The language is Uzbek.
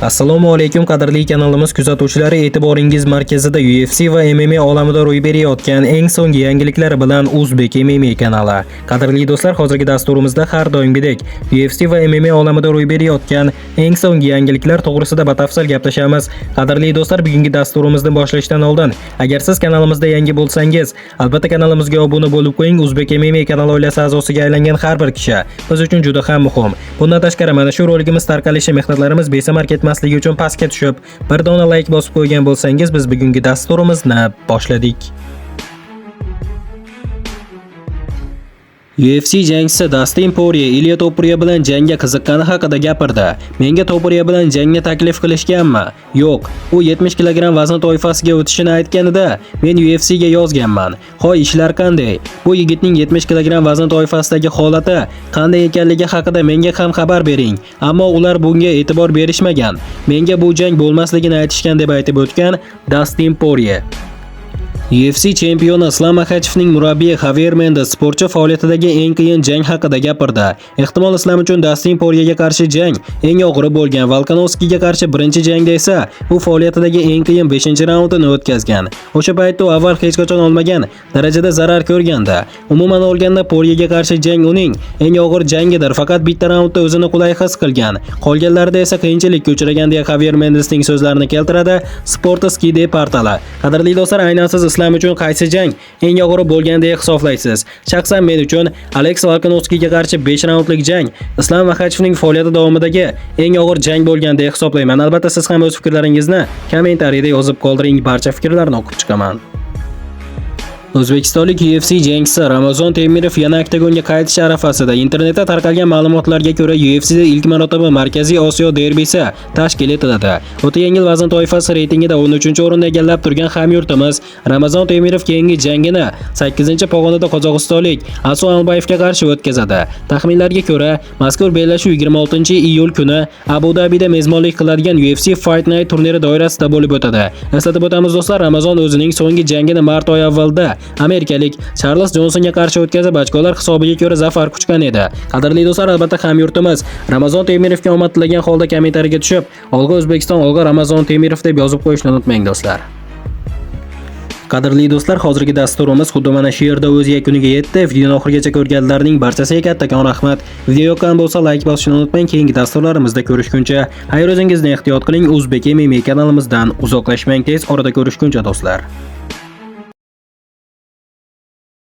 Assalomu alaykum qadrli kanalimiz kuzatuvchilari, e'tiboringiz markazida UFC va MMA olamida ro'y berayotgan eng so'nggi yangiliklar bilan Uzbek MMA kanali. Qadrli do'stlar, hozirgi dasturimizda har doimgidek UFC va MMA olamida ro'y berayotgan eng so'nggi yangiliklar to'g'risida batafsil gaplashamiz. Qadrli do'stlar, bugungi dasturimizni boshlashdan oldin, agar siz kanalimizda yangi bo'lsangiz, albatta kanalimizga obuna bo'lib qo'ying. Uzbek MMA kanali oilasi a'zosiga aylangan har bir kishi biz uchun juda ham muhim. Bundan tashqari, mana shu roligimiz tarqalishi, mehnatlarimiz besamar ketmasligi uchun pastga tushib, bir dona like bosib qo'ygan bo'lsangiz, biz bugungi dasturimizni boshladik. UFC jangchisi Dustin Poirier Ilia Topuria bilan jangga qiziqqani haqida gapirdi. Menga Topuria bilan jangni taklif qilishganmi? Yo'q. U 70 kg vazn toifasiga o'tishini aytganida men UFCga yozganman. Hoy, ishlar qanday? Bu yigitning 70 kg vazn toifasidagi holati qanday ekanligi haqida menga ham xabar bering. Ammo ular bunga e'tibor berishmagan. Menga bu jang bo'lmasligini aytishgan, deb aytib o'tgan Dustin Poirier. UFC chempioni Islam Maxachevning murabbiyi Xavier Mendez sportchi faoliyatidagi eng qiyin jang haqida gapirdi. Ehtimol, Islam uchun Dustin Poirierga qarshi jang eng og'iri bo'lgan. Volkanovskiga qarshi birinchi jangda esa u faoliyatidagi eng qiyin 5-raundini o'tkazgan. O'sha paytda u avval hech qachon olmagan darajada zarar ko'rgandi. Umuman olganda, Poirierga qarshi jang uning eng og'ir jangidir. Faqat bitta raundda o'zini qulay his qilgan. Qolganlarida esa qiyinchilikka uchragan, deya Xavier Mendezning so'zlarini keltiradi Sportskeeda portali. Qadrli do'stlar, aynan siz Islam uchun qaysi jang eng og'iri bo'lgan deya hisoblaysiz? Shaxsan men uchun Alex Volkanovskiga qarshi 5 raundlik jang Islam Maxachevning faoliyati davomidagi eng og'ir jang bo'lgan deya hisoblayman. Albatta, siz ham o'z fikrlaringizni kommentariyada yozib qoldiring, barcha fikrlarni o'qib chiqaman. O'zbekistonlik UFC jangchisi Ramazon Temirov yana oktagonga qaytish arafasida. Internetda tarqalgan ma'lumotlarga ko'ra, UFCda ilk marotaba Markaziy Osiyo derbisi tashkil etiladi. O'ta yengil vazn toifasi reytingida 13-o'rinni egallab turgan hamyurtimiz Ramazon Temirov keyingi jangini 8-pog'onada qozog'istonlik Asu Albayevga qarshi o'tkazadi. Taxminlarga ko'ra, mazkur bellashuv 26-iyul kuni Abu Dabida mezbonlik qiladigan UFC Fight Night turniri doirasida bo'lib o'tadi. Eslatib o'tamiz do'stlar, Ramazon o'zining so'nggi jangini mart oyi avvalida amerikalik Charles Jonsonga qarshi o'tkazib, ochkolar hisobiga ko'ra zafar quchgan edi. Qadrli do'stlar, albatta hamyurtimiz Ramazon Temirovga omad tilagan holda kommentariyaga tushib, "Olg'a O'zbekiston, olg'a Ramazon Temirov" deb yozib qo'yishni unutmang do'stlar. Qadrli do'stlar, hozirgi dasturimiz xuddi mana shu yerda o'z yakuniga yetdi. Videoni oxirigacha ko'rganlarning barchasiga kattakon rahmat. Video yoqqan bo'lsa, like bosishni unutmang. Keyingi dasturlarimizda ko'rishguncha, xayr, o'zingizni ehtiyot qiling. Uzbek MMA kanalimizdan uzoqlashmang. Tez orada ko'rishguncha do'stlar.